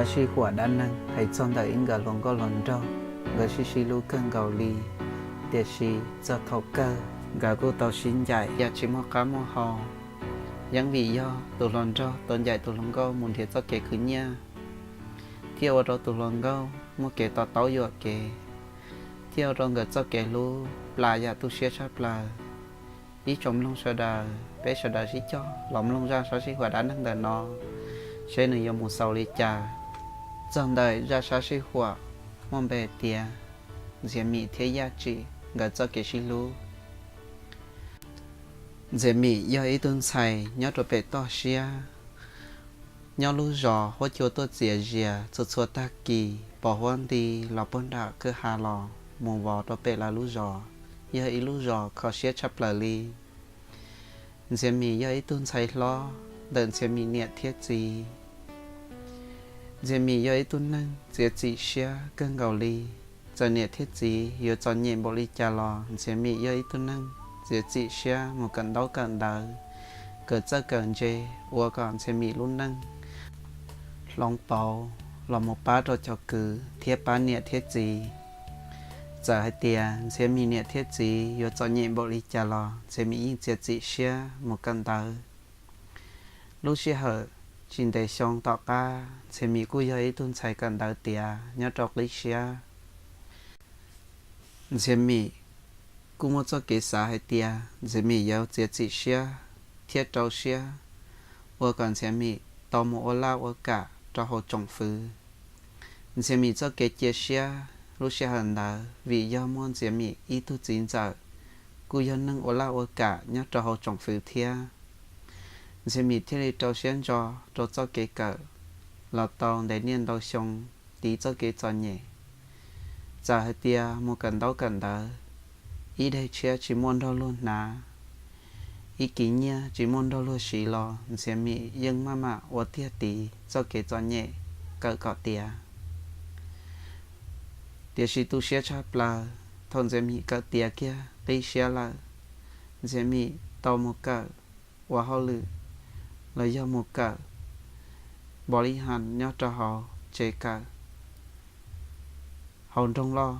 Sab sij huam dab neeg hais txog ntawm ib nkawd hluas nkauj hluas nraug, nkawd sib sib hlub kawg nkaus li, tiam sis txog thaum kawg nkawd kuj tau sib ncaim yam tsis muaj qab muaj hau. Yeej vim yog tus hluas nraug tau ncaim tus hluas nkauj mus nrhiav txoj kev khwv nyiaj, thiaj ua rau tus hluas nkauj muaj kev to taub yuam kev, thiaj ua rau nkawd txoj kev hlub plam yam tu siab tshaj plaws. Ib tsoom mloog sawv daws, peb sawv daws sib cog los mloog zaj sab sij huam dab neeg ntawm no, seb nws yuav mus xaus li cas. Txog ntawm zaj sab sij huam muaj npe tias Ntxhiav Mim thiab Yaj Tsim nkawd txoj kev sib hlub. Ntxhiav Mim yog ib tug ntxhais nyob rau pem toj siab, nyob lub zos huab cua tuaj txias zias txhua txhua tag kis, pos huab nti los puag nram kwj ha los mus vov rau pem lawv lub zos, yog ib lub zos kho siab tshaj plaws li. Ntxhiav Mim yog ib tug ntxhais hlob ntawm Ntxhiav Mim niam thiab txiv. Ntxhiav Mim yog ib tug neeg txiav txim siab kawg nkaus li. Txawm niam thiab txiv yuav txom nyem npaum li cas los Ntxhiav Mim yog ib tug neeg txiav txim siab mus kawm ntaub kawm ntawv, kawm txawj kawm ntse, ua kom Ntxhiav Mim lub neej hloov pauv los mus pab rau cov kwv thiab pab niam thiab txiv. Txawm hais tias Ntxhiav Mim niam thiab txiv yuav txom nyem npaum li cas los Ntxhiav Mim yeej txiav txim siab mus kawm ntawv. Lub sij hawm tsis ntev xyoo tom qab, Ntxhiav Mim kuj yog ib tug ntxhais kawm ntawv tiav nyob rau qib siab. Ntxhiav Mim kuj muaj txoj kev xav hais tias Ntxhiav Mim yuav txiav txim siab thiab rau siab ua kom Ntxhiav Mim tau mus ua laj ua kam rau hauv tsoom fwv. Ntxhiav Mim txoj kev cia siab lub sij hawm ntawd vim yog muaj Ntxhiav Mim ib tug txiv ntxawm kuj yog neeg ua laj ua kam nyob rau hauv tsoom fwv thiab. Ntxhiav Mim thiaj li rau siab ntso rau txoj kev kawm los tau ntev niaj ntau xyoo tiv txoj kev txom nyem. Txawm hais tias mus kawm ntaub kawm ntawv, ib daim tshiab tsis muaj nrog luag hnav, ib kis nyiaj tsis muaj nrog luag siv los Ntxhiav Mim yeej maj mam ua tiag tiv txoj kev txom nyem kawm kom tiav. Tiam sis tu siab tshaj plaws, thaum Ntxhiav Mim kawm tiav kiag qib siab lawm, Ntxhiav Mim tau mus kawm ua hauj lwm los yog mus kawm npau li has nyob rau hauv tsev kawm hauv nroog loj.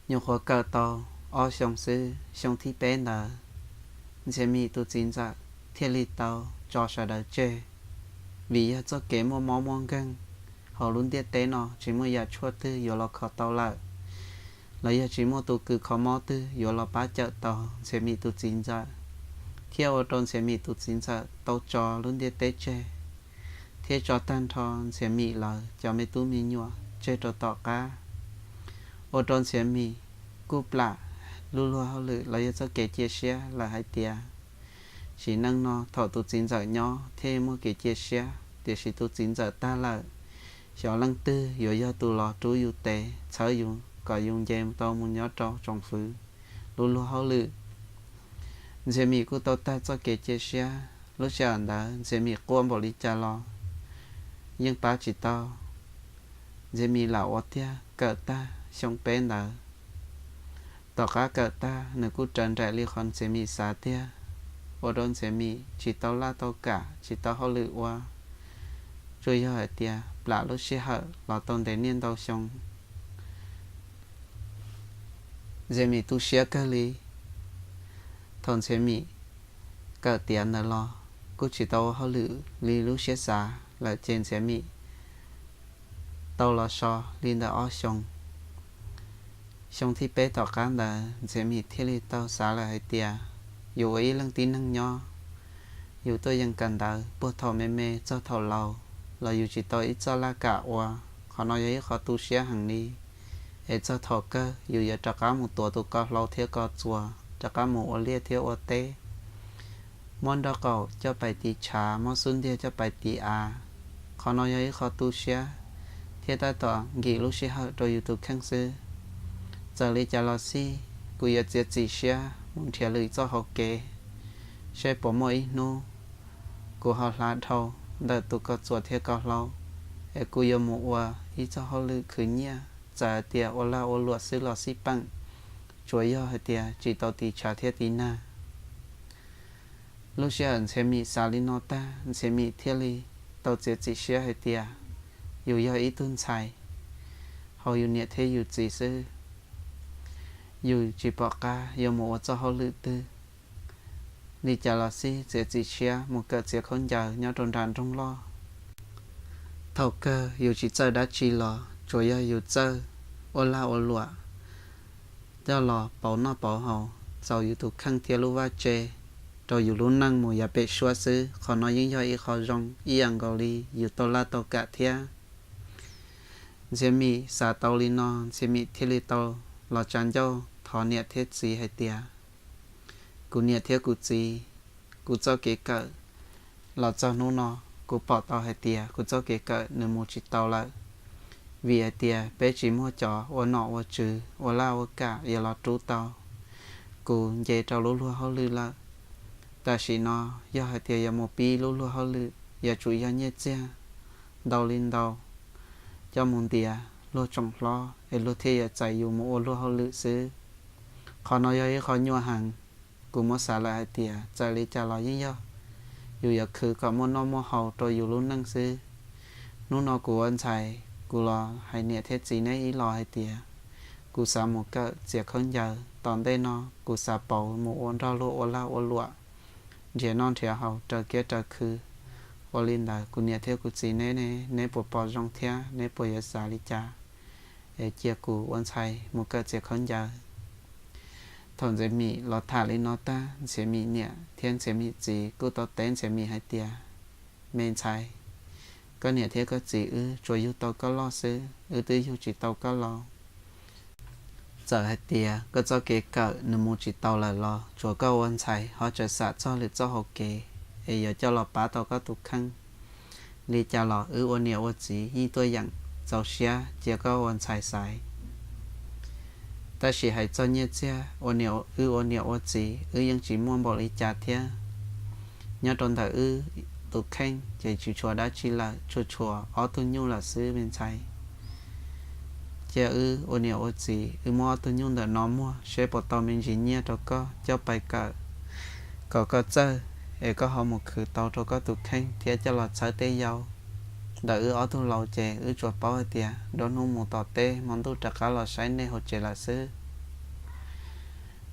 Nyuam qhuav kawm tau ob xyoo xwb, xyoo thib peb ntawd, Ntxhiav Mim tus txiv ntxawm thiaj li tau tso sawv daws tseg, vim yog txoj kev muaj mob muaj nkeeg hauv lub ntiaj teb no tsis muaj yam tshuaj twg yuav los kho tau lawm, los yog tsis muaj tus kws kho mob twg yuav los pab cawm tau Ntxhiav Mim tus txiv ntxawm, thiaj ua rau Ntxhiav Mim tus txiv ntxawm tau tso lub ntiaj teb tseg, thiab tso tag nrho Ntxhiav Mim lawv cov me tub me nyuam tseg rau tom qab, ua rau Ntxhiav Mim kuj plam lub luag hauj lwm los yog txoj kev cia siab lawm hais tias, sim neej no thaum tus txiv ntxawm nyob thiaj muaj kev cia siab, tiam sis tus txiv ntxawm tag lawm, xyov leej twg yuav yog tus los rub yus tes txhawb yus kom yus nce tau mus nyob rau tsoom fwv lub luag hauj lwm. Ntxhiav Mim kuj tau tag txoj kev cia siab. Lub sij hawm ntawd Ntxhiav Mim quaj npaum li cas los yeej pab tsis tau. Ntxhiav Mim lam ua tiag kawm tag xyoo peb ntawd. Tom qab kawm tag nws kuj raws nraim li qhov Ntxhiav Mim xav tiag, ua rau Ntxhiav Mim tsis tau laj tau kam, tsis tau hauj lwm ua, tsuas yog hais tias plam lub sij hawm los tau ntev niaj ntau xyoo. Ntxhiav Mim tu siab kawg li. Thaum Ntxhiav Mim kawm tiav ntawd los kuj tsis tau ua hauj lwm li lub siab xav lawm ces Ntxhiav Mim tau los so li ntawm ob xyoos. Xyoo thib peb tom qab ntawd Ntxhiav Mim thiaj li tau xav lawm hais tias, yus ua ib leej tib neeg nyob, yus tuaj yees kawm ntawv puag thaum me me txog thaum laus los yus tsis tau ib txoj laj kam ua, qhov no yog ib qho tu siab heev li. Es txog thaum kawg yus yuav rov qab mus tuav tus ko hlau thiab ko txuas, rov qab mus ua liaj thiab ua teb, muab nraub qaum coj pais tiv tshav, muab xub ntiag coj pais tiv av. Qhov no yog ib qho tu siab thiab tab tom nkim lub sij hawm rau yus tus kheej xwb. Txawm li cas los xij, kuv yuav txiav txim siab mus nrhiav lwm txoj hauv kev, seb puas muaj ib hnub kuv ho hla dhau ntawm tus ko txuas thiab ko hlau, es kuv yuav mus ua ib txoj hauj lwm khwv nyiaj. Txawm hais tias ua lag ua luam xwb los xij peem, tsuas yog hais tias tsis tau tiv tshav thiab tiv nag. Lub sij hawm Ntxhiav Mim xav li no tag, Ntxhiav Mim thiaj li tau txiav txim siab hais tias yus yog ib tug ntxhais hauv yus niam thiab yus txiv xwb, yus tsis pom qab yuav mus ua txoj hauj lwm twg. Li cas los xij, txiav txim siab mus kawm txiav khaub ncaws nyob rau nram nroog loj. Thaum kawg yus tsis txawj dab tsi los tsuas yog yus txawj ua lag ua luam coj los pauv noj pauv haus, txaus yus tus kheej thiab lub vaj tse rau yus lub neej mus yav pem suab xwb. Qhov no yeej yog ib qho zoo ib yam nkaus li yus tau laj tau kam thiab. Ntxhiav Mim xav tau li no, Ntxhiav Mim thiaj li tau los tsa ncauj thov niam thiab txiv hais tias, kuv niam thiab kuv txiv, kuv txoj kev kawm los txog hnub no, kuv pom tau hais tias kuv txoj kev kawm nws mus tsis tau lawm, vim hais tias peb tsis muaj cov ua nom ua tswv ua laj ua kam yuav los rub tau kuv nce rau lub luag hauj lwm lawm. Tam sim no yog hais tias yuav mus pib lub luag hauj lwm yuav tsum yog nyiaj txiag ntau li ntau coj mus ntiav luag tsoom hlob es luag thiaj yuav txais yus mus ua luag hauj lwm xwb. Qhov no yog ib qho nyuaj heev. Kuv muab xav lawm hais tias txawm li cas los yeej yog yus yuav khwv kom muaj noj muaj haus rau yus lub neej xwb. Hnub no kuv ua ntxhais, kuv los hais niam thiab txiv neb ib los hais tias kuv xav mus kawm txiav khaub ncaws, tom ntej no kuv xav pauv mus ua nrog luag ua lag ua luam, nrhiav noj nrhiav haus raws kiab raws khw. Ua li ntawd kuv niam thiab kuv txiv neb ne, neb puas pom zoo thiab neb puas yuav xav li cas es cia kuv ua ntxhais mus kawm txiav khaub ncaws? Thaum Ntxhiav Mim los tham li no tag, Ntxhiav Mim niam thiab Ntxhiav Mim txiv kuj tau teb Ntxhiav Mim hais tias, me ntxhais, koj niam thiab koj txiv wb tsuas yug tau koj loj xwb, wb twb yug tsis tau koj laus. Txawm hais tias koj txoj kev kawm nws mus tsis tau lawm los tsuas koj ua ntxhais ho tseem xam txog lwm txoj hauv kev es yuav coj los pab tau koj tus kheej. Li cas los wb ua niam ua txiv yeej tuaj yeem txaus siab cia koj ua ntxhais xaiv. Tab sis hais txog nyiaj txiag, ua niam, wb ua niam ua txiv wb yeej tsis muaj npaum li cas thiab. Nyob rau ntawm wb tus kheej ces tsis tshuav dab tsi lawm, tsuas tshuav ob tug nyuj lawm xwb me ntxhais. Cia wb ua niam ua txiv, wb muab ob tug nyuj ntawm no muag seb puas tau me ntsis nyiaj rau koj coj pais kawm, kom koj txawj es koj ho mus khwv tau rau koj tus kheej thiab coj los txhawb tej yau. Ntawm wb ob tug laus ces wb tsuas paub hais tias nruab hnub mus tom teb, hmo ntuj rov qab los saib nej hauv tsev lawm xwb.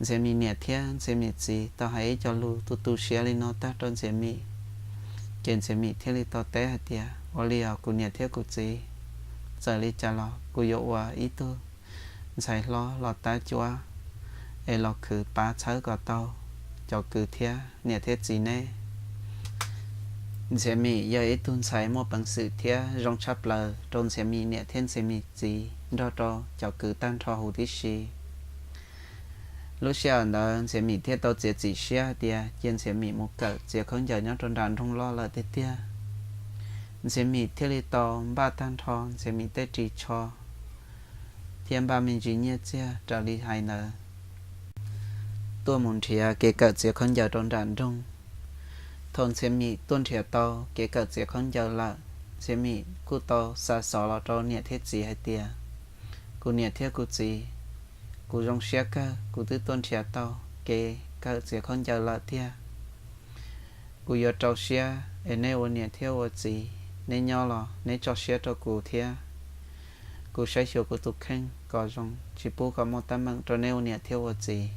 Ntxhiav Mim niam thiab Ntxhiav Mim txiv tau hais ib co lus tu tu siab li no tag rau Ntxhiav Mim, ces Ntxhiav Mim thiaj li tau teb hais tias, ua li os kuv niam thiab kuv txiv, txawm li cas los kuv yuav ua ib tug ntxhais hlob los tab cuab es los khwv pab txhawb kom tau cov kwv thiab niam thiab txiv neb. Ntxhiav Mim yog ib tug ntxhais muaj peev xwm thiab zoo tshaj plaws rau Ntxhiav Mim niam thiab Ntxhiav Mim txiv nrog rau cov kwv tag nrho huv tib si. Lub sij hawm ntawd Ntxhiav Mim thiaj tau txiav txim siab hais tias cia Ntxhiav Mim mus kawm txiav khaub ncaws nyob rau nram nroog loj lawm tiag tiag. Ntxhiav Mim thiaj li tau npaj tag nrho Ntxhiav Mim tej ris tsho thiab npaj me ntsis nyiaj txiag raws li hais ntawd tuaj mus nrhiav kev kawm txiav khaub ncaws rau nram nroog. Thaum Ntxhiav Mim tuaj nrhiav tau kev kawm txiav khaub ncaws lawm, Ntxhiav Mim kuj tau xa xov los rau niam thiab txiv hais tias, kuv niam thiab kuv txiv, kuv zoo siab kawg, kuv twb tuaj nrhiav tau kev kawm txiav khaub ncaws lawm tiag. Kuv yuav rau siab es neb ua niam thiab ua txiv, neb nyob los neb tso siab rau kuv thiab. Kuv saib xyuas kuv tus kheej kom zoo, tsis pub kom muaj teeb meem rau neb ua niam thiab ua txiv.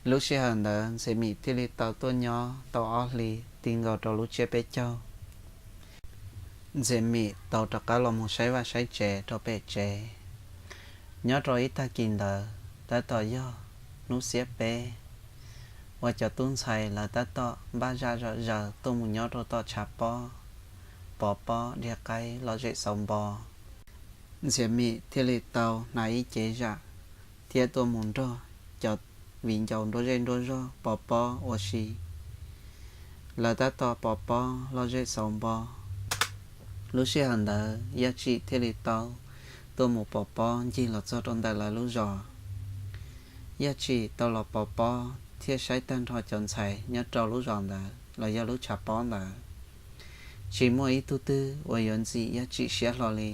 Lub sij hawm ntawd Ntxhiav Mim thiaj li tau tuaj nyob tau ob hlis ti nkaus rau lub tsiab peb caug. Ntxhiav Mim tau rov qab los mus saib vaj saib tsev rau pem tsev. Nyob rau ib tag kis ntawd tab tom yog hnub xiab peb, uas cov tub ntxhais lawv tab tom npaj zaj zom zaws tuaj mus nyob rau tom tshav pob, pov pob dhia qaib lom zem xauv npo. Ntxhiav Mim thiaj li tau hnav ib cev zam thiab tuaj mus nrog cov viv ncaus nruab zej nruab zog pov pob ua si. Lawv tab tom pov pob lom zem xauv npo. Lub sij hawm ntawd Yaj Tsim thiaj li tau tuaj mus pov pob ncig los txog rau ntawm lawv lub zos. Yaj Tsim tau los pov pob thiab saib tag nrho cov ntxhais nyob rau lub zos ntawd los yog lub tshav pob ntawd, tsis muaj ib tug twg uas yuav ntxim Yaj Tsim siab hlo li.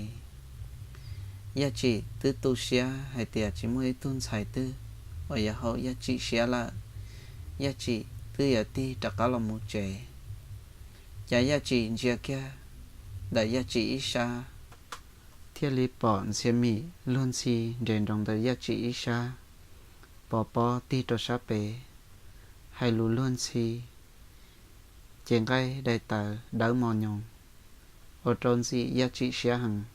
Yaj Tsim twb tu siab hais tias tsis muaj ib tug ntxhais twg uas yuav haum Yaj Tsim siab lawm. Yaj Tsim twb yuav tig rov qab los mus tsev, Cas Yaj Tsim ntsia kiag ntawm Yaj Tsim ib sab, thiaj li pom Ntxhiav Mim luag ntxhi nres nroos ntawm Yaj Tsim ib sab, pov pob tig rau sab pem, hais lus luag ntxhi, ces nqaij dai tawv dawb mos nyoos, ua rau ntxim Yaj Tsim siab heev.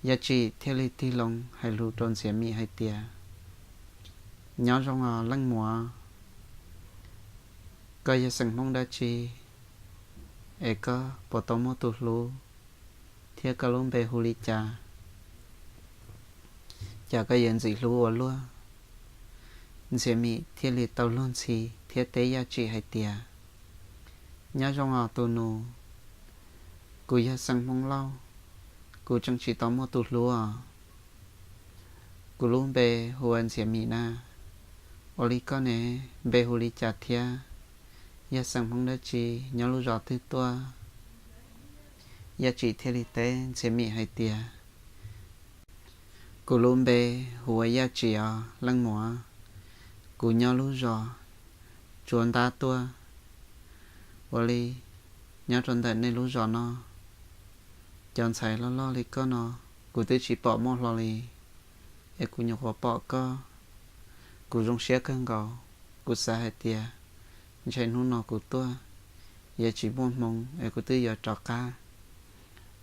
Yaj Tsim thiaj li tig loo hais lus rau Ntxhiav Mim hais tias, Nyob zoo os leej muam, koj yog xeem Hmoob dab tsi, es koj puas tau muaj tus hlub, thiab koj lub npe hu li cas? Cas koj yuav ntxim hlub ua luaj? Ntxhiav Mim thiaj li tau luag ntxhi thiab teb Yaj Tsim hais tias, Nyob zoo os tus nus, kuv yog xeem Hmoob Lauj, kuv tseem tsis tau muaj tus hlub os. Kuv lub npe hu ua Ntxhiav Mim na. Ua li koj ne, npe hu li cas thiab? Yog xeem Hmoob dab tsi, nyob lub zos twg tuaj? Yaj Tsim thiaj li teb Ntxhiav Mim hais tias, Kuv lub npe hu ua Yaj Tsim os leej muam, kuv nyob lub zos Tsuas Ntab tuaj. Ua li, nyob rau ntawm nej lub zos no, cov ntxhais loj loj li koj no, kuv twb tsis pom muaj hlo li, es kuv nyuam qhuav pom koj, kuv zoo siab kawg nkaus. Kuv xav hais tias ntshe hnub no kuv tuaj yuav tsis muaj hmoo es kuv twb yuav rov qab.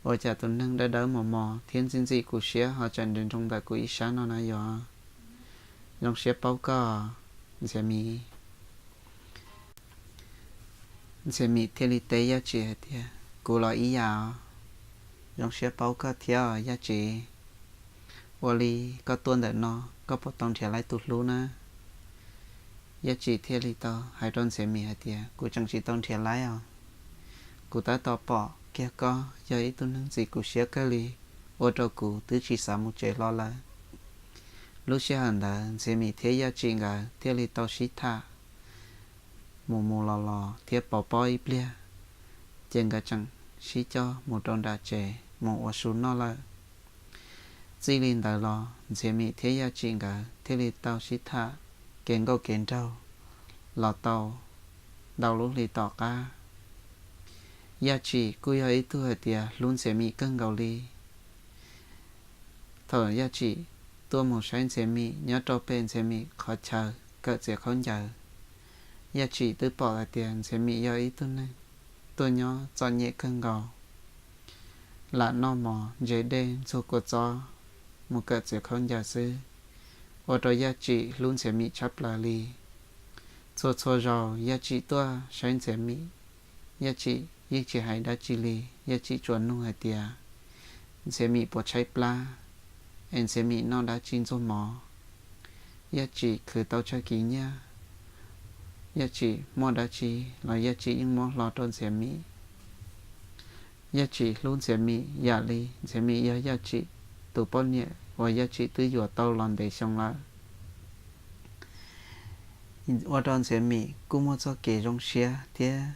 Ua cas tus neeg dawb dawb mos mos thiab ntxim ntxim kuv siab ho tseem nres nroos ntawm kuv ib sab no na yog? Zoo siab paub koj, Ntxhiav Mim. Ntxhiav Mim thiaj li teb Yaj Tsim hais tias, Kuv los ib yam os, zoo siab paub koj thiab os Yaj Tsim. Ua li koj tuaj ntawm no, koj puas tau nrhiav laib tus hlub na? Yaj Tsim thiaj li tau hais rau Ntxhiav Mim hais tias, Kuv tseem tsis tau nrhiav laib os. Kuv tab tom pom kiag koj yog ib tug neeg ntxim kuv siab kawg li, ua rau kuv twb tsis xav mus tsev hlo lawm. Lub sij hawm ntawd Ntxhiav Mim thiab Yaj Tsim nkawd thiaj li tau sib tham mus mus los los thiab pov pob ib pliag, ces nkawd tseem sib coj mus rau nram tsev mus ua su noj lawm. Txij li ntawd los Ntxhiav Mim thiab Yaj Tsim nkawd thiaj li tau sib tham kev nkauj kev nraug los tau ntau lub hlis tom qab. Yaj Tsim kuj yog ib tug hais tias hlub Ntxhiav Mim kawg nkaus li. Thaum Yaj Tsim tuaj mus saib Ntxhiav Mim nyob rau pem Ntxhiav Mim qhov chaw kawm txiav khaub ncaws, Yaj Tsim twb pom hais tias Ntxhiav Mim yog ib tug neeg tuaj nyob txom nyem kawg nkaus, lam noj mov ntse dej ntxuag kua txob mus kawm txiav khaub ncaws xwb, ua rau Yaj Tsim hlub Ntxhiav Mim tshaj plaws li. Txhua txhua zaus Yaj Tsim tuaj saib Ntxhiav Mim, Yaj Tsim yeej tsis hais dab tsi li. Yaj Tsim tsuas nug hais tias Ntxhiav Mim puas tshaib plab, es Ntxhiav Mim noj dab tsi ntxuag mov, Yaj Tsim khwv tau tsawg kis nyiaj, Yaj Tsim muaj dab tsi los Yaj Tsim yeej muab hlo rau Ntxhiav Mim. Yaj Tsim hlub Ntxhiav Mim yam li Ntxhiav Mim yog Yaj Tsim tus poj niam uas Yaj Tsim twb yuav tau los ntev xyoo lawm. Ua rau Ntxhiav Mim kuj muaj txoj kev zoo siab thiab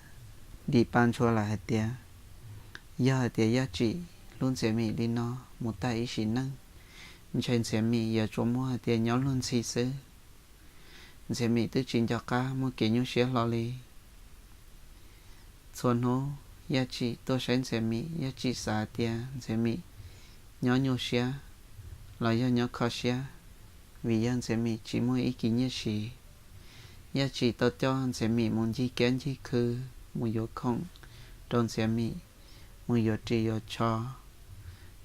dim pa ntshua lawm hais tias, yog hais tias Yaj Tsim hlub Ntxhiav Mim li no mus tag ib sim neej, ntshe Ntxhiav Mim yuav tsuas muaj hais tias nyob luag ntxhi xwb, Ntxhiav Mim twb tsis nco qab muaj kev nyuaj siab hlo li. Txhua hnub Yaj Tsim tuaj saib Ntxhiav Mim, Yaj Tsim xav hais tias Ntxhiav Mim nyob nyuaj siab los yog nyob kho siab, vim yog Ntxhiav Mim tsis muaj ib kis nyiaj siv. Yaj Tsim tau coj Ntxhiav Mim mus ncig kiab ncig khw, mus yuav khoom rau Ntxhiav Mim, mus yuav ris yuav tsho,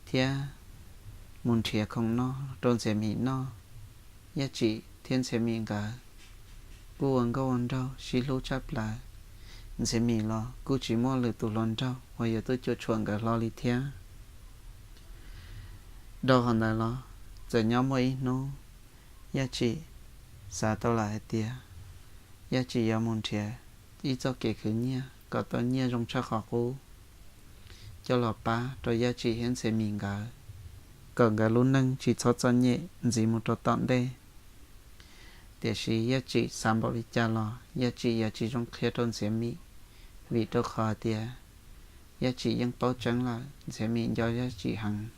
thiab mus nrhiav khoom noj rau Ntxhiav Mim noj. Yaj Tsim thiab Ntxhiav Mim nkawd kuj ua nkauj ua nraug sib hlub tshaj plaws. Ntxhiav Mim los kuj tsis muaj lwm tus hluas nraug uas yuav tuaj cuam tshuam nkawd hlo li thiab. Dhau qhov ntawd los, txawm nyob muaj ib hnub, Yaj Tsim xav tau lawm hais tias Yaj Tsim yuav mus nrhiav ib txoj kev khwv nyiaj kom tau nyiaj zoo tshaj qhov qub, coj los pab rau Yaj Tsim thiab Ntxhiav Mim nkawd, kom nkawd lub neej tsis txhob txom nyem ntxiv mus rau tom ntej. Tiam sis Yaj Tsim xav npaum li cas los Yaj Tsim yuav tsis zoo qhia rau Ntxhiav Mim, vim rau qhov tias Yaj Tsim yeej paub tseeb lawm Ntxhiav Mim nco Yaj Tsim heev.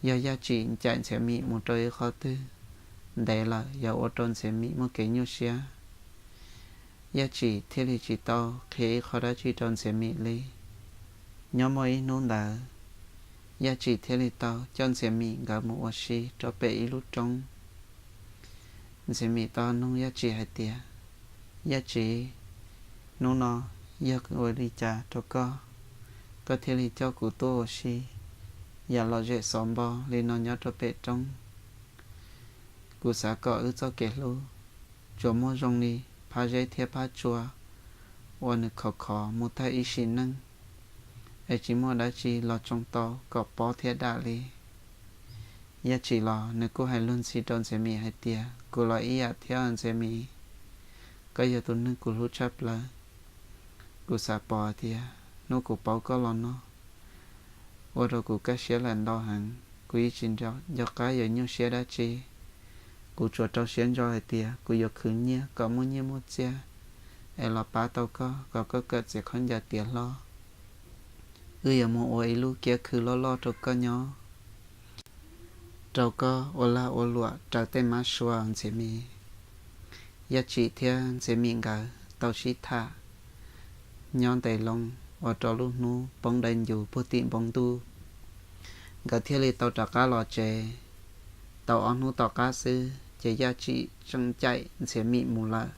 Yog Yaj Tsim ncaim Ntxhiav Mim mus rau ib qhov twg ntev lawm yuav ua rau Ntxhiav Mim muaj kev nyuaj siab. Yaj Tsim thiaj li tsis tau qhia ib qho dab tsi rau Ntxhiav Mim li. Nyob muaj ib hnub ntawd, Yaj Tsim thiaj li tau coj Ntxhiav Mim nkawd mus ua si rau pem ib lub roob. Ntxhiav Mim tau nug Yaj Tsim hais tias, Yaj Tsim, hnub no yog ua li cas rau koj, koj thiaj li coj kuv tuaj ua si yam lom zem xov npo li no nyob rau pem roob? Kuv xav kom wb txoj kev hlub tsuas muaj zoo li phab zeb thiab phab tsua uas nws khov khov mus tag ib sim neej, es tsis muaj dab tsi los tsoo tau kom pob thiab dam li. Yaj Tsim los nws kuj hais luag ntxhi rau Ntxhiav Mim hais tias, Kuv los ib yam thiab Ntxhiav Mim, koj yog tus neeg kuv hlub tshaj plaws. Kuv xav pom tias hnub kuv paub koj los no, ua rau kuv kaj siab lawm ntau heev. Kuv yeej tsis nco qab yuav nyuaj siab dab tsi. Kuv tsuas rau siab ntso hais tias kuv yuav khwv nyiaj kom muaj nyiaj muaj txiaj, es los pab tau koj kom koj kawm txiav khaub ncaws tiav hlo. Wb yuav mus ua ib lub kiab khw loj loj rau koj nyob, rau koj ua lag ua luam raws tej mab sua, Ntxhiav Mim. Yaj Tsim thiab Ntxhiav Mim nkawd tau sib tham nyob ntev loo ua rau lub hnub poob dawb ncuv puag tim npoo ntuj. Nkawd thiaj li tau rov qab los tsev. Tau ob hnub tom qab xwb ces Yaj Tsim tseem caim Ntxhiav Mim mus lawm.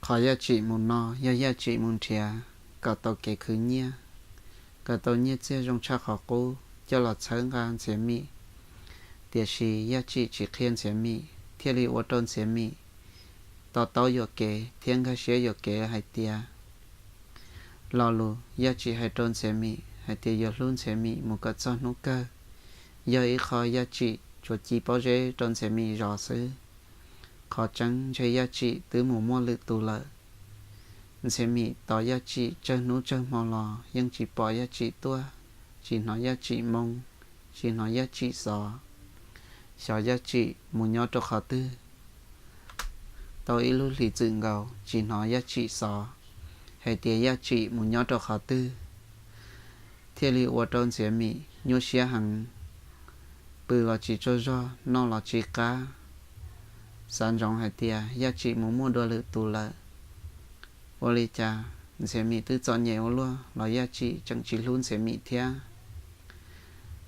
Qhov Yaj Tsim mus no yog Yaj Tsim mus nrhiav kom tau kev khwv nyiaj, kom tau nyiaj txiag zoo tshaj qhov qub coj los txhawb nqa Ntxhiav Mim. Tiam sis Yaj Tsim tsis qhia Ntxhiav Mim, thiaj li ua rau Ntxhiav Mim to taub yuam kev thiab nkag siab yuam kev hais tias, lo lus Yaj Tsim hais rau Ntxhiav Mim hais tias yuav hlub Ntxhiav Mim mus kom txog hnub kawg, yog ib qho Yaj Tsim tsuas ci pob zeb rau Ntxhiav Mim zov xwb. Qhov tseeb ntshe Yaj Tsim twb mus muaj lwm tus lawm. Ntxhiav Mim tos Yaj Tsim tsawg hnub tsawg hmo los yeej tsis pom Yaj Tsim tuaj, tsis hnov Yaj Tsim moo, tsis hnov Yaj Tsim xov. Xyov Yaj Tsim mus nyob rau qhov twg. Tau ib lub hlis txwm nkaus tsis hnov Yaj Tsim xov hais tias Yaj Tsim mus nyob rau qhov twg, thiaj li ua rau Ntxhiav Mim nyuaj siab heev. Pw los tsis tsaug zog, noj los tsis qab, xav ntsoov hais tias Yaj Tsim mus muaj dua lwm tus lawm. Ua li cas Ntxhiav Mim twb txom nyem ua luaj los Yaj Tsim tseem tsis hlub Ntxhiav Mim thiab.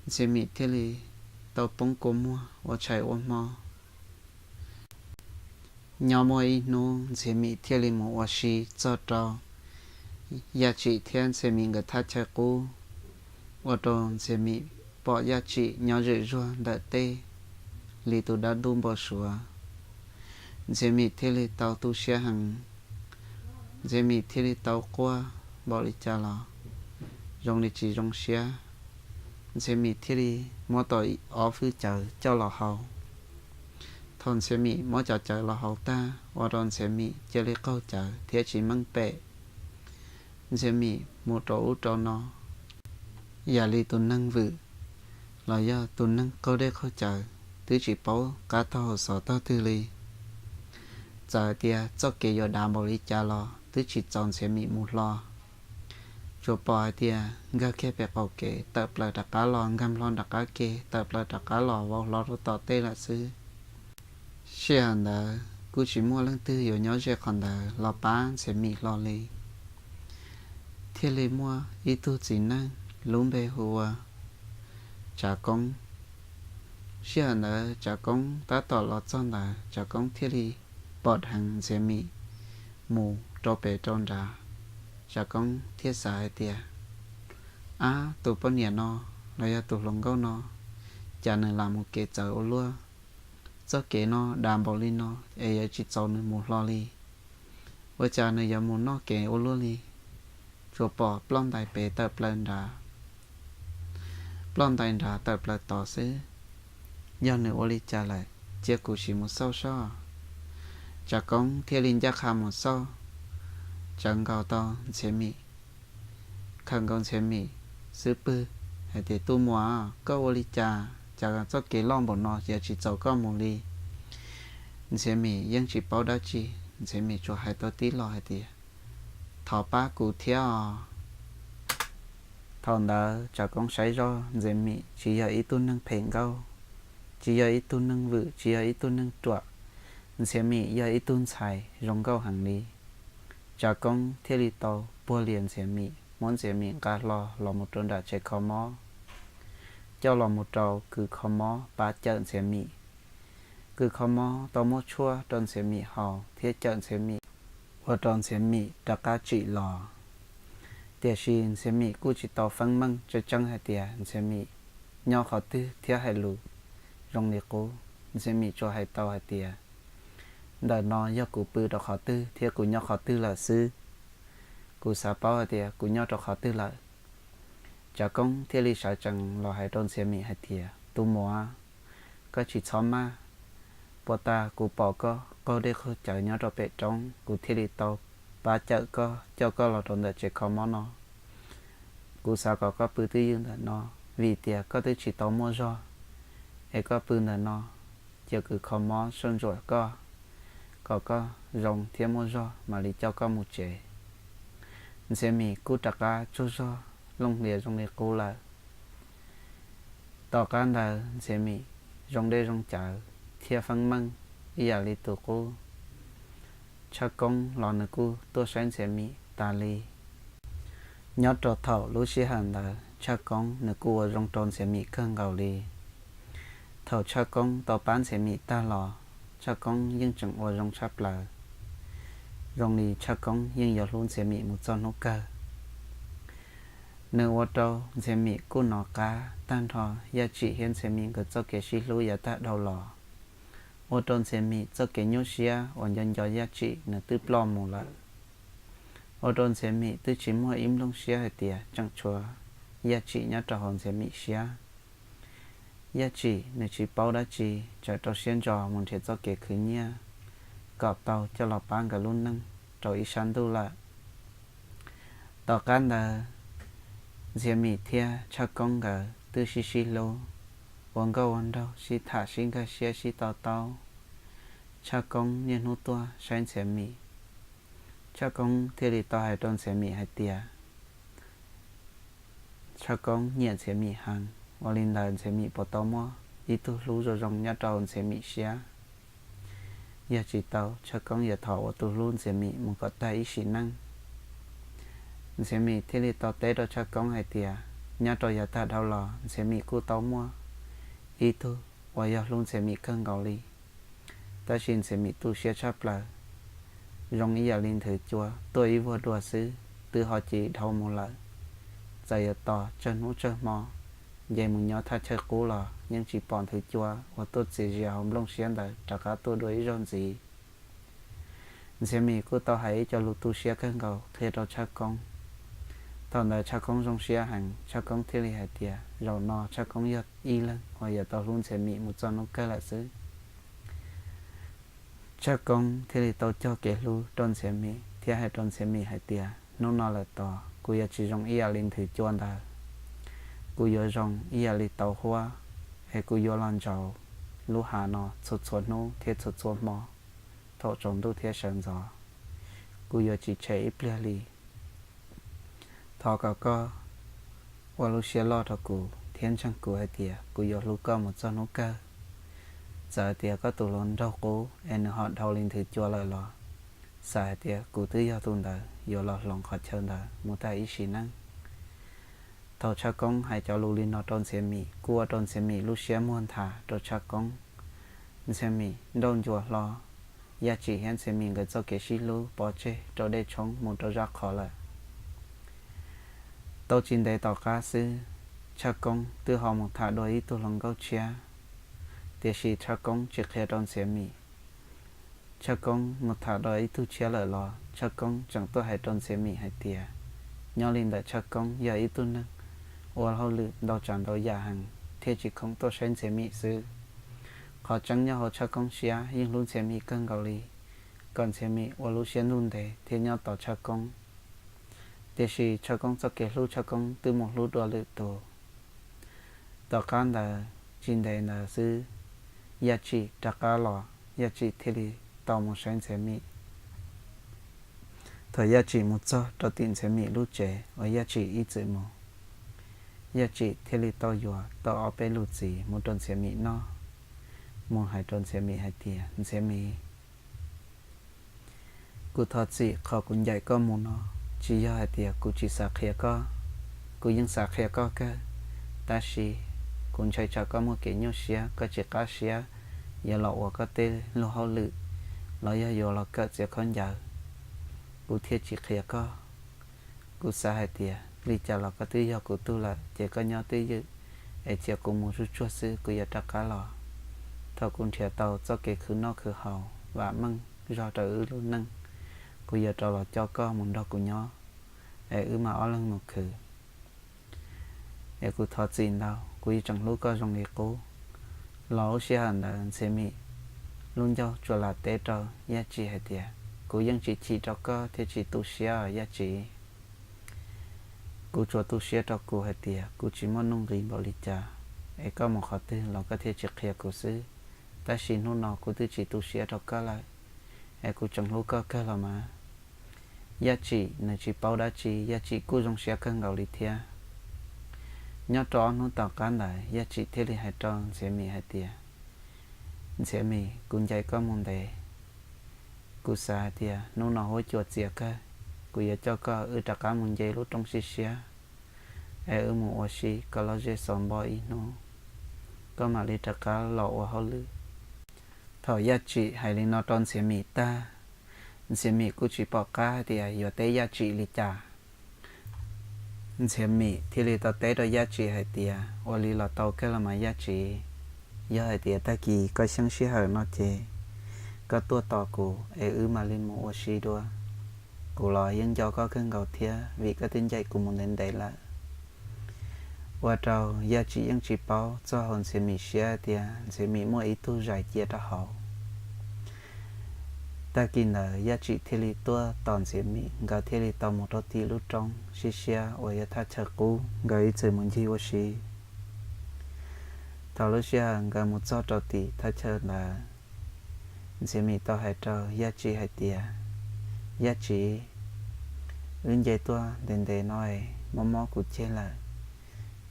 Ntxhiav Mim thiaj li tau poob kua muag ua tshais ua hmo. Nyob muaj ib hnub Ntxhiav Mim thiaj li mus ua si txog rau Yaj Tsim thiab Ntxhiav Mim nkawd thaj chaw qub, ua rau Ntxhiav Mim pom Yaj Tsim nyob zem zuag ntawm teb li tus dab ntub npau suav. Ntxhiav Mim thiaj li tau tu siab heev. Ntxhiav Mim thiaj li tau quaj npaum li cas los zoo li tsis zoo siab. Ntxhiav Mim thiaj li muab tau ob fwj cawv coj los haus. Thaum Ntxhiav Mim muab cov cawv los haus tag, ua rau Ntxhiav Mim cia li qaug cawv thiab tsis meej pem. Ntxhiav Mim mus rau ub rau no yam li tus neeg vwm los yog tus neeg qaug dej qaug cawv, twb tsis paub qab taug hauv xov tog twg li. Txawm tias txoj kev yuav dav npaum li cas los twb tsis txaus Ntxhiav Mim mus hlo. Tsuas pom hais tias nkag kiag pem qaum kev tawm plaws rov qab los, nkag nplho rov qab kev tawm plaws rov qab los, vau hlo rau tom tej lawm xwb. Sij hawm ntawd kuj tsis muaj leej twg yuav nyob ze qhov ntawd los pab Ntxhiav Mim hlo li. Thiaj li muaj ib tug txiv neej lub npe hu ua Tsav Koob. Sij hawm ntawd Tsav Koob tab tom los txog ntawd, Tsav Koob thiaj li pom dheev Ntxhiav Mim mus rau pem rau nrad. Tsav Koob thiaj xav hais tias, ab, tus poj niam no los yog tus hluas nkauj no, cas nws lam mus kev txawv ua luaj? Txoj kev no dav npaum li no es yuav tsis txaus nws mus hlo li. Ua cas nws yuav mus noj kev ua luaj li? Tsuas pom ploj ntais pem tawm plaws nrad, ploj ntais nrad tawm plaws tod xwb. Yog nws ua li cas lawm, cia kuv sim mus xauj sob. Tsav Koob thiaj li ncaj qha mus xauj, tsawv nkaus tau Ntxhiav Mim, khawm nkaus Ntxhiav Mim xub pwg hais tias, tus muam, koj ua li cas, cas txoj kev loj npaum no yuav tsis txaus koj mus li? Ntxhiav Mim yeej tsis paub dab tsi, Ntxhiav Mim tsuas hais tau tib lo hais tias, thov pab kuv thiab os. Thaum ntawd Tsav Koob saib zoj Ntxhiav Mim tsis yog ib tug neeg phem nkauj, tsis yog ib tug neeg vwm, tsis yog ib tug neeg ruam. Ntxhiav Mim yog ib tug ntxhais zoo nkauj heev li. Tsav Koob thiaj li tau puag lias Ntxhiav Mim, muab Ntxhiav Mim nqa hlo los mus rau nram tsev kho mob, coj los mus rau kws kho mob pab cawm Ntxhiav Mim. Kws kho mob tau muab tshuaj rau Ntxhiav Mim haus thiab cawm Ntxhiav Mim, ua rau Ntxhiav Mim rov qab tsim los. Tiam sis Ntxhiav Mim kuj tsis tau feeb meej tseeb tseeb hais tias Ntxhiav Mim nyob qhov twg thiab hais lus zoo li qub. Ntxhiav Mim tsuas hais tau hais tias, ntawm no yog kuv pw rau qhov twg thiab kuv nyob qhov twg lawm xwb. Kuv xav paub hais tias kuv nyob rau qhov twg lawm. Tsav Koob thiaj li sawv tsees los hais rau Ntxhiav Mim hais tias, tus muam, koj tsis txhob maj. Puag ta kuv pom koj qaug dej qaug cawv nyob rau pem roob, kuv thiaj li tau pab cawm koj, coj koj los rau ntawm tsev kho mob no. Kuv xav kom koj pw twj ywm ntawm no, vim tias koj twb tsis tau muaj zog, es koj pw ntawm no, cia kws kho mob soj ntsuam koj, kom koj zoo thiab muaj zog mam li coj koj mus tsev. Ntxhiav Mim kuj rov qab tsaug zog looj hlias zoo li qub lawm. Tom qab ntawd Ntxhiav Mim zoo dej zoo cawv thiab feeb meej ib yam li tus qub. Tshaj Koob los nws kuj tuaj saib Ntxhiav Mim tas li. Nyob rau thaum lub sij hawm ntawd Tshaj Koob nws kuj ua zoo rau Ntxhiav Mim kawg nkaus li. Thaum Tshaj Koob tau pab Ntxhiav Mim tag los, Tshaj Koob yeej tseem ua zoo tshaj plaws, zoo li Tshaj Koob yeej yuav hlub Ntxhiav Mim mus txog hnub kawg. Nws ua rau Ntxhiav Mim kuj hnov qab tag nrho Yaj Tsim thiab Ntxhiav Mim nkawd txoj kev sib hlub yav tag dhau los, ua rau Ntxhiav Mim txoj kev nyuaj siab uas nco nco Yaj Tsim nws twb ploj mus lawm. Ua rau Ntxhiav Mim twb tsis muaj ib nplooj siab hais tias tseem tshuav Yaj Tsim nyob rau hauv Ntxhiav Mim siab. Yaj Tsim nws tsis paub dab tsi, txawm rau siab ntso mus nrhiav txoj kev khwv nyiaj kom tau coj los pab nkawd lub neej rau ib sab ntuj lawm. Tom qab ntawd, Ntxhiav Mim thiab Tshaj Koob nkawd twb sib sib hlub, ua nkauj ua nraug, sib tham, sib nkag siab, sib to taub. Tshaj Koob niaj hnub tuaj saib Ntxhiav Mim. Tshaj Koob thiaj li tau hais rau Ntxhiav Mim hais tias, Tshaj Koob nyiam Ntxhiav Mim heev, ua li ntawd Ntxhiav Mim puas tau muaj ib tug hlub zoo zoo nyob rau Ntxhiav Mim siab? Yog tsis tau, Tshaj Koob yuav thov ua tus hlub Ntxhiav Mim mus kom tag ib sim neej. Ntxhiav Mim thiaj li tau teb rau Tshaj Koob hais tias, nyob rau yav tag dhau los Ntxhiav Mim kuj tau muaj ib tug uas yog hlub Ntxhiav Mim kawg nkaus li. Tab sis Ntxhiav Mim tu siab tshaj plaws, zoo ib yam li nthwv cua tuaj ib vuag dua xwb, twb ho cia li dhau mus lawm. Txawm yuav tos tsawg hnub tsawg hmo, nce mus nyob thaj chaw qub los yeej tsis pom nthwv cua uas tuaj txias zias hauv nplooj siab ntawd rov qab tuaj dua ib zaug ntxiv. Ntxhiav Mim kuj tau hais ib co lus tu siab kawg nkaus qhia rau Tshaj Koob. Thaum ntawd Tshaj Koob zoo siab heev, Tshaj Koob thiaj li hais tias zaum no Tshaj Koob yog ib leeg uas yuav tau hlub Ntxhiav Mim mus txog hnub kawg lawm xwb. Tshaj Koob thiaj li tau cog kev hlub rau Ntxhiav Mim thiab hais rau Ntxhiav Mim hais tias, hnub no lawm tod kuv yuav tsis zoo ib yam li nthwv cua ntawd. Kuv yuav zoo ib yam li tauv huab, es kuv yuav los ntsauv lub hav no txhua txhua hnub thiab txhua txhua hmo thaum tsaus ntuj thiab sawv ntxov. Kuv yuav tsis tshem ib pliag li. Thov kom koj ua lub siab loj rau kuv thiab ntseeg kuv hais tias kuv yuav hlub koj mus txog hnub kawg. Txawm hais tias koj tus hluas nraug qub es nws ho dhau li nthwv cua lawm los, xav hais tias kuv twb yog tus ntawd yuav los hloov qhov chaw ntawd mus tag ib sim neej. Thaum Tshaj Koob hais cov lus li no rau Ntxhiav Mim kuj ua rau Ntxhiav Mim lub siab muag nthav rau Tshaj Koob. Ntxhiav Mim nrauj ncua hlo, Yaj Tsim thiab Ntxhiav Mim nkawd txoj kev sib hlub pov tseg rau dej tshoob mus rau zaj qhov lawm. Tau tsis ntev tom qab xwb, Tshaj Koob twb ho mus tham dua ib tug hluas nkauj tshiab, tiam sis Tshaj Koob tsis qhia rau Ntxhiav Mim. Tshaj Koob mus tham dua ib tug tshiab lawm los Tshaj Koob tseem tuaj hais rau Ntxhiav Mim hais tias, nyob li ntawm Tshaj Koob yog ib tug neeg ua hauj lwm ntau tsav ntau yam heev thiaj tsis khoom tuaj saib Ntxhiav Mim xwb. Qhov tseeb nyob hauv Tshaj Koob siab yeej hlub Ntxhiav Mim kawg nkaus li, kom Ntxhiav Mim ua lub siab ntuj ntev thiab nyob tos Tshaj Koob. Tiam sis Tshaj Koob txoj kev hlub Tshaj Koob twb mus hlub dua lwm tus. Tom qab ntawd tsis ntev ntawd xwb, Yaj Tsim rov qab los, Yaj Tsim thiaj li tau mus saib Ntxhiav Mim. Thaum Yaj Tsim mus txog rau tim Ntxhiav Mim lub tsev uas Yaj Tsim ib txwm mus, Yaj Tsim thiaj li tau yuav tau ob peb lub txiv mus rau Ntxhiav Mim noj, mus hais rau Ntxhiav Mim hais tias, Ntxhiav Mim, Kuv thov txim qhov kuv ncaim koj mus no, tsis yog hais tias kuv tsis xav qhia koj, kuv yeej xav qhia koj kawg, tab sis kuv ntshai tsam koj muaj kev nyuaj siab, koj tsis qab siab yuav los ua koj tej lub hauj lwm, los yog yuav los kawm txiav khaub ncaws, kuv thiaj tsis qhia koj. Kuv xav hais tias li cas los koj twb yog kuv tug lawm, ces koj nyob twj ywm, es cia kuv mus zuj tsuag xwb, kuv yuav rov qab los. Thaum kuv nrhiav tau txoj kev khwv noj khwv haus vam meej zog rau wb lub neej, kuv yuav rov los coj koj mus nrog kuv nyob, es wb mam ob leeg mus khwv. Es kuv thov txim ntau, kuv yeej tseem hlub koj zoo li qub. Los lub sij hawm ntawd Ntxhiav Mim lub ncauj tsuas lam teb rau Yaj Tsim hais tias, kuv yeej tsis chim rau koj thiab tsis tu siab os Yaj Tsim. Kuv tsuas tu siab rau kuv hais tias kuv tsis muaj nuj nqis npaum li cas, es koj mus qhov twg los koj thiaj tsis qhia kuv xwb. Tab sis hnub no kuv twb tsis tu siab rau koj lawm, es kuv tseem hlub koj kawg los mas. Yaj Tsim nws tsis paub dab tsi, Yaj Tsim kuj zoo siab kawg nkaus li thiab. Nyob rau ob hnub tom qab ntawd Yaj Tsim thiaj li hais rau Ntxhiav Mim hais tias, Ntxhiav Mim, kuv ncaim koj mus ntev, kuv xav hais tias hnub no huab cua txias kawg, kuv yuav coj koj wb rov qab mus nce lub roob siab siab, es wb mus ua si koj lub zej xov npo ib hnub, koj mam li rov qab los ua hauj lwm. Thaum Yaj Tsim hais li no rau Ntxhiav Mim tag, Ntxhiav Mim kuj tsis pom qab hais tias yuav teb Yaj Tsim li cas. Ntxhiav Mim thiaj li tau teb rau Yaj Tsim hais tias, ua li los tau kawg los mas Yaj Tsim, yog hais tias tag kis koj xyeeb sij hawm no ces koj tuaj tos kuv es wb mam li mus ua si dua. Kuv los yeej nco koj kawg nkaus thiab vim koj twb ncaim kuv mus ntev ntev lawm. Ua rau Yaj Tsim yeej tsis paub txog hauv Ntxhiav Mim siab tias Ntxhiav Mim muaj ib tug zais cia rau hauv. Tag kis ntawd Yaj Tsim thiaj li tuaj tos Ntxhiav Mim, nkawd thiaj li tau mus rau tim lub roob siab siab uas yog thaj chaw qub nkawd ib txwm mus ncig ua si. Thaum lub sij hawm nkawd mus txog rau tim thaj chaw ntawd, Ntxhiav Mim tau hais rau Yaj Tsim hais tias, Yaj Tsim, wb nce tuaj ntev ntev no es mob mob kuv ceg lawm,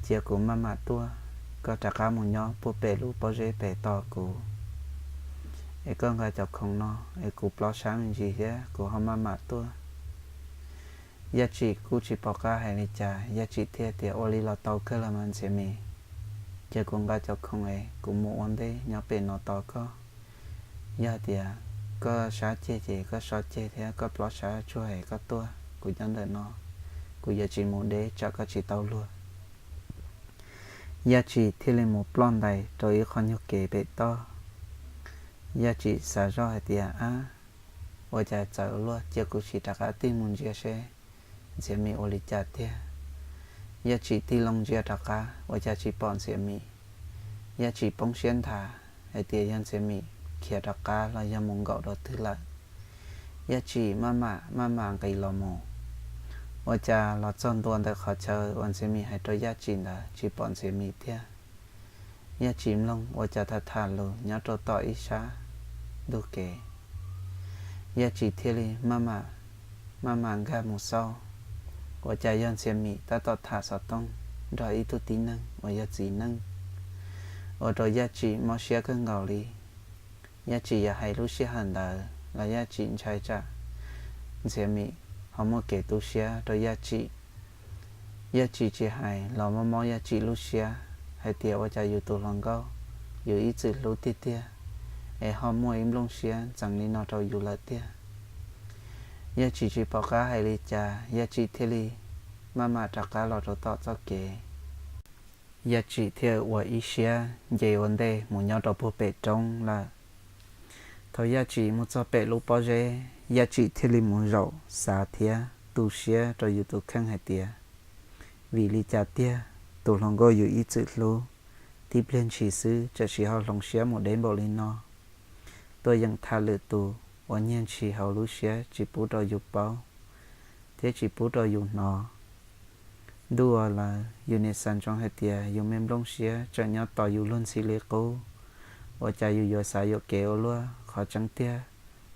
cia kuv maj mam tuaj, koj rov qab mus nyob puag pem lub pob zeb pem tos kuv, es koj nqa cov khoom no es kuv plob sab me ntsis thiab kuv ho maj mam tuaj. Yaj Tsim kuj tsis pom qab hais li cas, Yaj Tsim thiaj tias, ua li los tau kawg los mas Ntxhiav Mim, cia kuv nqa cov khoom es kuv mus ua ntej nyob pem no tos koj. Yog tias koj sab ceg ces koj sab ceg thiab koj plob sab tsuag es koj tuaj, kuv nyob ntawm no, kuv yuav tsis mus deb tsam koj tsis tau luag. Yaj Tsim thiaj li mus ploj ntais rau ib qho nyuag kev pem toj. Yaj Tsim xav zoj hais tias, ab, ua cas txawv luaj, cia kuv sim rov qab tig mus ntsia seb Ntxhiav Mim ua li cas tiag. Yaj Tsim tig loo ntsia rov qab ua cas tsis pom Ntxhiav Mim. Yaj Tsim poob siab nthav hais tias yog Ntxhiav Mim khiav rov qab los yog mus nkaum dua twg lawm. Yaj Tsim maj mam maj mam nqis los mus, ua cas los txog ntua ntawm qhov chaw uas Ntxhiav Mim hais rau Yaj Tsim ntawd tsis pom Ntxhiav Mim thiab. Yaj Tsim mloog ua cas tham tham lus nyob rau tom ib sab ntug kev. Yaj Tsim thiaj li maj mam maj mam nkag mus xauj, ua cas yog Ntxhiav Mim tab tom tham xov tooj nrog ib tug tib neeg uas yog txiv neej, ua rau Yaj Tsim mob siab kawg nkaus li. Yaj Tsim yuav hais lub sij hawm ntawd los Yaj Tsim ntshai tsam Ntxhiav Mim ho muaj kev tu siab rau Yaj Tsim. Yaj Tsim tsis hais los mob mob Yaj Tsim lub siab hais tias ua cas yus tus hluas nkauj yus ib txwm hlub tiag tiag es ho muaj ib nplooj siab ntxeev li no rau yus lawm tiag. Yaj Tsim tsis pom qab hais li cas, Yaj Tsim thiaj li maj mam rov qab los rau tom txoj kev. Yaj Tsim thiaj ua ib siab nce ua ntej mus nyob rau puag pem roob lawm. Thaum Yaj Tsim mus txog pem lub pob zeb, Yaj Tsim thiaj li mus zaum xav thiab tu siab rau yus tus kheej hais tias, vim li cas tiag, tus hluas nkauj yus ib txwm hlub, tib pliag ntshis xwb tsam sis ho hloov siab mus deb npaum li no, tuaj yeem tham lwm tus uas nyiag ntshis hauv lub siab tsis pub rau yus paub thiab tsis pub rau yus hnov. Ntuj aw, lawv yus nim xav ntsoov hais tias yus me nplooj siab tseem nyob tos yus luag ntxhi li qub, ua cas yus yuav xav yuam kev ua luaj, qhov tseeb tiag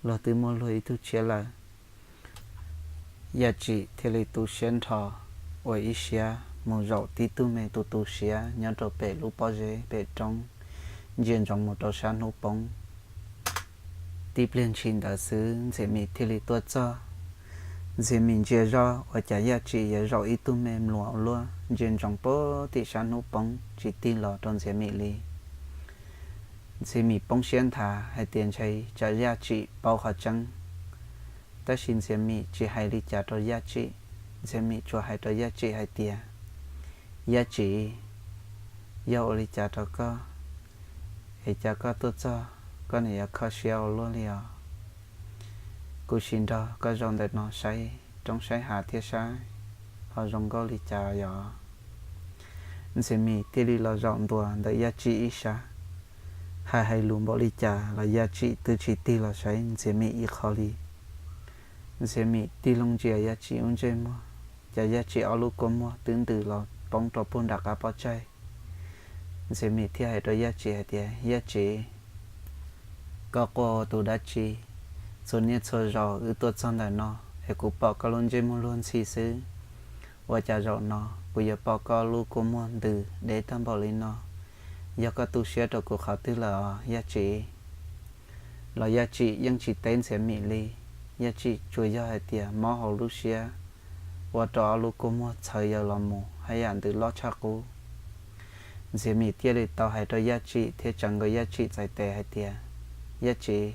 luag twb muaj luag ib tug tshiab lawm. Yaj Tsim thiaj li tu siab nrho, ua ib siab mus zaum tib tug me tus tu siab nyob rau pem lub pob zeb pem roob, ntsia ntsoov mus rau sab hnub poob. Tib pliag ntshis ntawd xwb Ntxhiav Mim thiaj li tuaj txog. Ntxhiav Mim ntsia zoj ua cas Yaj Tsim yuav zaum ib tug me mluas ua luaj ntsia ntsoov puag tim sab hnub poob tsis tig los rau Ntxhiav Mim li. Ntxhiav Mim poob siab nthav hais tias ntshe tsam Yaj Tsim paub qhov tseeb. Tab sis Ntxhiav Mim tsis hais li cas rau Yaj Tsim, Ntxhiav Mim tsuas hais rau Yaj Tsim hais tias, Yaj Tsim, yog ua li cas rau koj es cas koj tuaj txog koj niam yuav kho siab ua luaj li os? Kuv sim nrog koj zaum ntawm no saib roob saib hav thiab saib ho zoo nkauj li cas yog. Ntxhiav Mim thiaj li los zaum ntua ntawm Yaj Tsim ib sab. Hais hais lus npaum li cas los Yaj Tsim twb tsis tig los saib Ntxhiav Mim ib qho li. Ntxhiav Mim tig loo ntsia Yaj Tsim lub ntsej muag, cas Yaj Tsim ob lub kua muag twb ntws los poob rau puag nram qab pob tsaig. Ntxhiav Mim thiaj hais rau Yaj Tsim hais tias, Yaj Tsim, koj quaj ua tus dab tsi? Txhua niaj txhua zaus wb tuaj txog ntawm no es kuv pom koj lub ntsej muag luag ntxhi xwb. Ua cas zaum no kuv yuav pom koj lub kua muag ntws deb tag npaum li no? Yog koj tu siab rau kuv qhov twg lawm os Yaj Tsim? Los Yaj Tsim yeej tsis teb Ntxhiav Mim li. Yaj Tsim tsuas yog hais tias mob hauv lub siab, ua rau ob lub kua muag txhawv yaws los mus haj yam ntws loj tshaj qub. Ntxhiav Mim thiaj li tau hais rau Yaj Tsim thiab tsawv nkaus Yaj Tsim txhais tes hais tias, Yaj Tsim,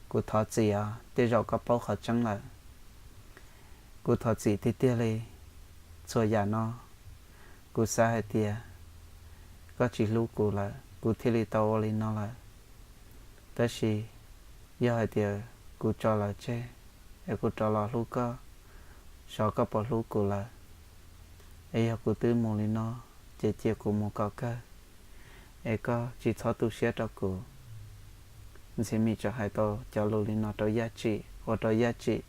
kuv thov txim os, tej zaum koj paub qhov tseeb lawm. Kuv thov txim tiag tiag li. Txhua yam no kuv xav hais tias koj tsis hlub kuv lawm kuv thiaj li tau ua li no lawm. Tab sis yog hais tias kuv tso lawv tseg es kuv rov los hlub koj, xyov koj puas hlub kuv lawm. Es yog kuv twb mus li no ces cia kuv mus kom kawg, es koj tsis txhob tu siab rau kuv. Ntxhiav Mim txawm hais tau cov lus li no rau Yaj Tsim ua rau Yaj Tsim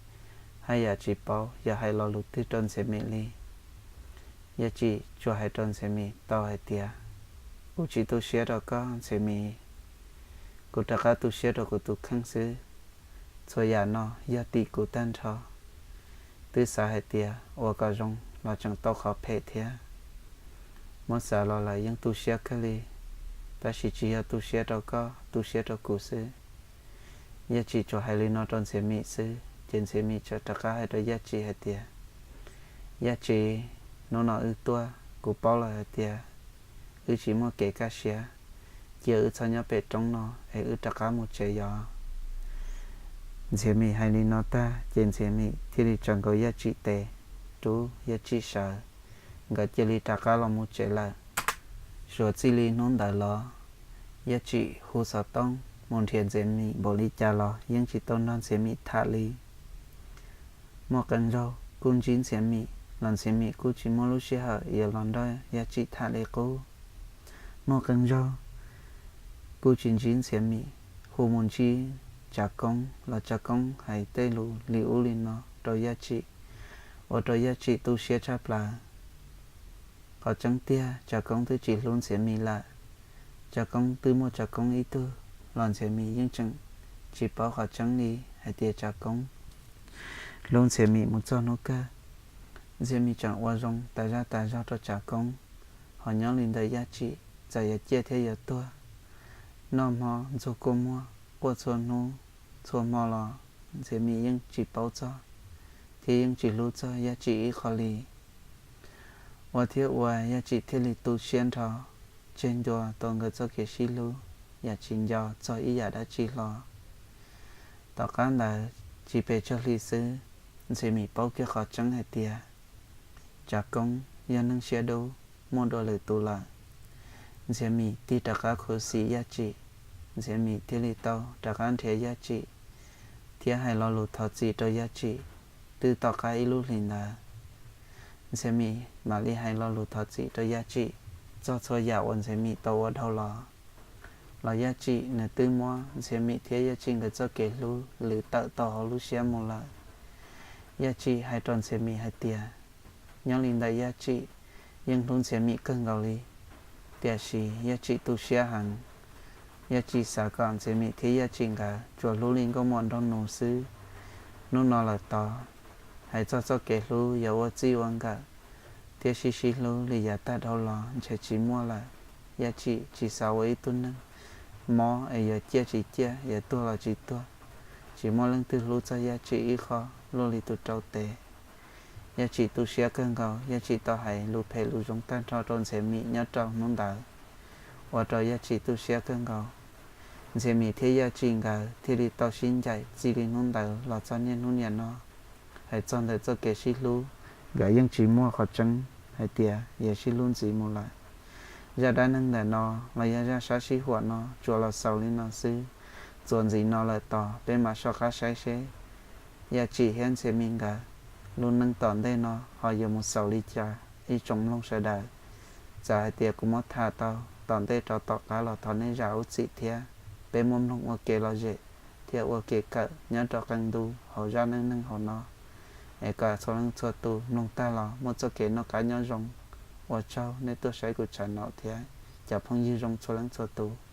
haj yam tsis paub yuav hais lo lus twg rau Ntxhiav Mim li. Yaj Tsim tsuas hais rau Ntxhiav Mim tau hais tias, kuv tsis tu siab rau koj Ntxhiav Mim, kuv rov qab tu siab rau kuv tus kheej xwb. Txhua yam no yog tim kuv tag nrho. Twb xav hais tias ua kom zoo los tseem tau qhov phem thiab. Muab xav los lawm yeej tu siab kawg li, tab sis tsis yog tu siab rau koj, tu siab rau kuv xwb. Yaj Tsim tsuas hais li no rau Ntxhiav Mim xwb ces Ntxhiav Mim txawm rov qab hais rau Yaj Tsim hais tias, Yaj Tsim, hnub no wb tuaj kuv paub lawm hais tias wb tsis muaj kev kaj siab, cia wb txhob nyob pem roob no es wb rov qab mus tsev yos. Ntxhiav Mim hais li no tag ces Ntxhiav Mim thiaj li tsawv nkaus Yaj Tsim tes, rub Yaj Tsim sawv, nkawd cia li rov qab los mus tsev lawm. Suav txij li hnub ntawd los, Yaj Tsim hu xov tooj mus nrhiav Ntxhiav Mim npaum li cas los yeej tsis tau nrog Ntxhiav Mim tham li. Muaj qee zaug kuj ntsib Ntxhiav Mim los Ntxhiav Mim kuj tsis muaj lub sij hawm yuav los nrog Yaj Tsim tham li qub. Muaj qee zaug kuj tsis ntsib Ntxhiav Mim, hu mus ntsib Tsav Koob los Tsav Koob hais tej lus li ub li no rau Yaj Tsim, ua rau Yaj Tsim tu siab tshaj plaws. Qhov tseeb tiag Tsav Koob twb tsis hlub Ntxhiav Mim lawm. Tsav Koob twb muaj Tsav Koob ib tug los Ntxhiav Mim yeej tseem tsis paub qhov tseeb li hais tias Tsav Koob hlub Ntxhiav Mim mus txog hnub kawg. Ntxhiav Mim tseem ua zoo tas zaj tas zog rau Tsav Koob, ho nyob li ntawm Yaj Tsim txawm yuav ciaj thiab yuav tuag, noj hmo ntxuag kua muag quaj txhua hnub txhua hmo los Ntxhiav Mim yeej tsis paub txog thiab yeej tsis hlub txog Yaj Tsim ib qho li. Ua thiab ua Yaj Tsim thiaj li tu siab nrho, tseg ncua tau nkawd txoj kev sib hlub, yam tsis nco txog ib yam dab tsi hlo. Tom qab ntawd tsis pes tsawg hli xwb, Ntxhiav Mim paub kiag qhov tseeb hais tias Tsav Koob yog neeg siab dub, muaj dua lwm tus lawm. Ntxhiav Mim tig rov qab khuv xim Yaj Tsim, Ntxhiav Mim thiaj li tau rov qab nrhiav Yaj Tsim thiab hais lo lus thov txim rau Yaj Tsim. Twb tom qab ib lub hlis ntawd, Ntxhiav Mim mam li hais lo lus thov txim rau Yaj Tsim txog txhua yam uas Ntxhiav Mim tau ua dhau los. Los Yaj Tsim nws twb muab Ntxhiav Mim thiab Yaj Tsim nkawd txoj kev hlub lwv tawm tau hauv lub siab mus lawm. Yaj Tsim hais rau Ntxhiav Mim hais tias, nyob li ntawm Yaj Tsim yeej hlub Ntxhiav Mim kawg nkaus li, tiam sis Yaj Tsim tu siab heev. Yaj Tsim xav kom Ntxhiav Mim thiab Yaj Tsim nkawd tsuas hlub li nkauj muam nraug nus xwb. Hnub no lawm tod, hais txog txoj kev hlub yuav ua txij ua nkawm thiab sib sib hlub li yav tag dhau los ntshe tsis muaj lawm. Yaj Tsim tsis xav ua ib tug neeg mob es yuav ciaj tsis ciaj, yuav tuag los tsis tuag, tsis muaj leej twg hlub txog Yaj Tsim ib qho luaj li tus rau tes. Yaj Tsim tu siab kawg nkaus, Yaj Tsim tau hais lus phem lus zoo tag nrho rau Ntxhiav Mim nyob rau hnub ntawd, ua rau Yaj Tsim tu siab kawg nkaus. Ntxhiav Mim thiab Yaj Tsim nkawd thiaj li tau sib ncaim txij li hnub ntawd los txog niaj hnub niam no. Hais txog ntawm txoj kev sib hlub, nkawd yeej tsis muaj qhov tseeb hais tias yuav sib hlub ntxiv mus lawm. Zaj dab neeg ntawm no los yog zaj sab sib huam no tsuas los xaus li no xwb. Txuas ntxiv no lawm tos peb mam soj qab saib seb Yaj Tsim thiab Ntxhiav Mim nkawd lub neej tom ntej no ho yuav mus xaus li cas. Ib tsoom mloog sawv daws, txawm hais tias kuv muab tham tau tom ntej rau tom qab los thov nej zam lub txim thiab. Peb muaj mloog ua kev lom zem thiab ua kev kawm nyob rau qee ntu hauv zaj neej neeg hauv no, es kom txhua leej txhua tus mloog tag los muaj txoj kev noj qab nyob zoo. Ua tsaug nej tuaj saib kuv channel thiab cov phooj ywg zoo txhua leej txhua tus.